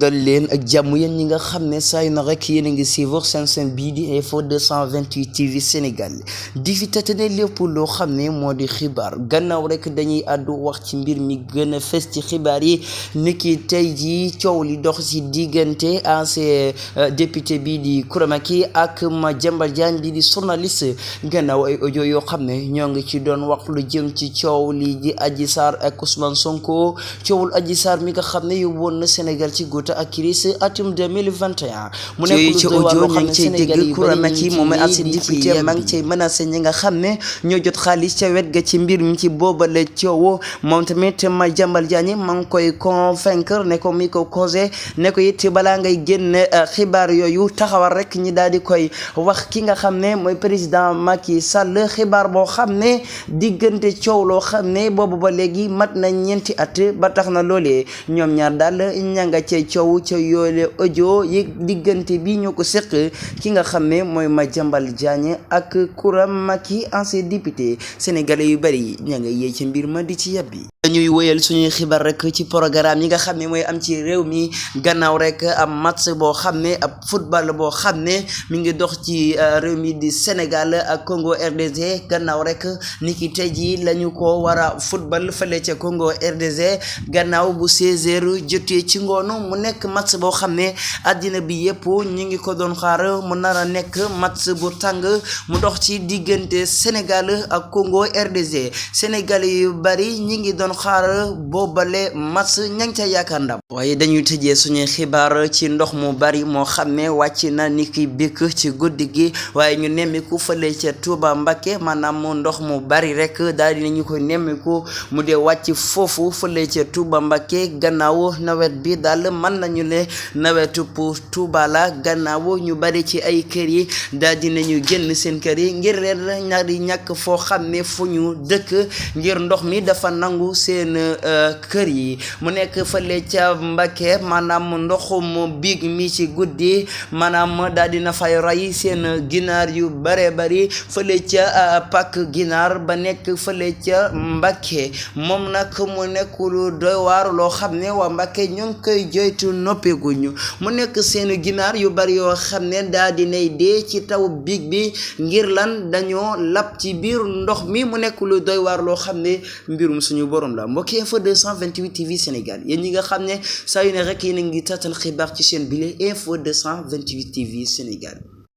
dal leen ak jàmm yéen ñi nga xam ne saa yu na rek yéen a ngi suivre seen bii di info 228 TV Sénégal di fi tatane lépp loo xam ne moo di xibaar gannaaw rek dañuy àddu wax ci mbir mi gën a fës ci xibaar yi niki tey jii coow li dox ci diggante ancien député bii di Coura Macky ak Madiambal Diagne bi di journaliste gannaaw ay audio yoo xam ne ñoo ngi ci doon wax lu jëm ci coow li di Adji Sarr ak Ousmane Sonko coowul Adji Sarr mi nga xam ne yóbbuwoon na Sénégal ci guuta ak crise atum 2021 mu nekk ci audio ñu ngi cay dégg Coura Macky moom ancien député maa ngi cay menacé ñi nga xam ne ñoo jot xaalis ca wet ga ci mbir mi ci boobale coow moom tamit Madiambal Diagne maa ngi koy convaincre ne ko mi ko causé ne ko it balaa ngay génn xibaar yooyu taxawal rek ñi daal di koy wax ki nga xam ne mooy président Macky Sall xibaar boo xam ne diggante coow loo xam ne boobu ba léegi mat na ñeenti at ba tax na loolee ñoom ñaar daal ña nga ca coow ca yoole audio yi diggante bi ñoo ko seq ki nga xam ne mooy Madiambal Diagne ak Coura Macky ancien député sénégalais yu bari ña nga yee ci mbir ma di ci yàbbi dañuy wéyal suñuy xibaar rek ci programme yi nga xam ne mooy am ci réew mi gannaaw rek am match boo xam ne ab football boo xam ne mi ngi dox ci réew mi di Sénégal ak Congo RDC gannaaw rek niki tey jii lañu ko war a football fële ca Congo RDC gannaaw bu 16h jotee ci ngoonu mu nekk match boo xam ne àddina bi yëpp ñu ngi ko doon xaar mu nar a nekk match bu tàng mu dox ci diggante Sénégal ak Congo RDC Sénégal yu bari ñi ngi doon xaar boobale match ña ngi ca yaakaar ndam waaye dañuy tëjee suñuy xibaar ci ndox mu bari moo xam ne wàcc na niki bikk ci guddi gi waaye ñu nemmiku fële ca Touba Mbacké maanaam ndox mu bari rek daal dinañu koy nemmiku mu dee wàcc foofu fële ca Touba Mbacké gannaaw nawet bi daal mën nañu ne nawetu pour Touba la gannaaw ñu bari ci ay kër yi daal dinañu génn seen kër yi ngir leen ñaari ñàkk foo xam ne fu ñu dëkk ngir ndox mi dafa nangu seen kër yi mu nekk fële ca Mbacké maanaam ndoxum biig mi ci guddi maanaam daal dina fay rey seen ginaar yu bare bari fële ca pak ginaar ba nekk fële ca Mbacké moom nag mu nekk lu doy waar loo xam ne waa Mbacké ñu ngi koy joytu noppeeguñu mu nekk seen ginaar yu bari yoo xam ne daal dinay dee ci taw biig bi ngir lan dañoo lab ci biir ndox mi mu nekk lu doy waar loo xam ne mbirum suñu borom la mbokki info 228 TV Sénégal yéen ñi nga xam ne saa yu ne rek yéen a ngi tatal xibaar ci seen bile info 228 TV Sénégal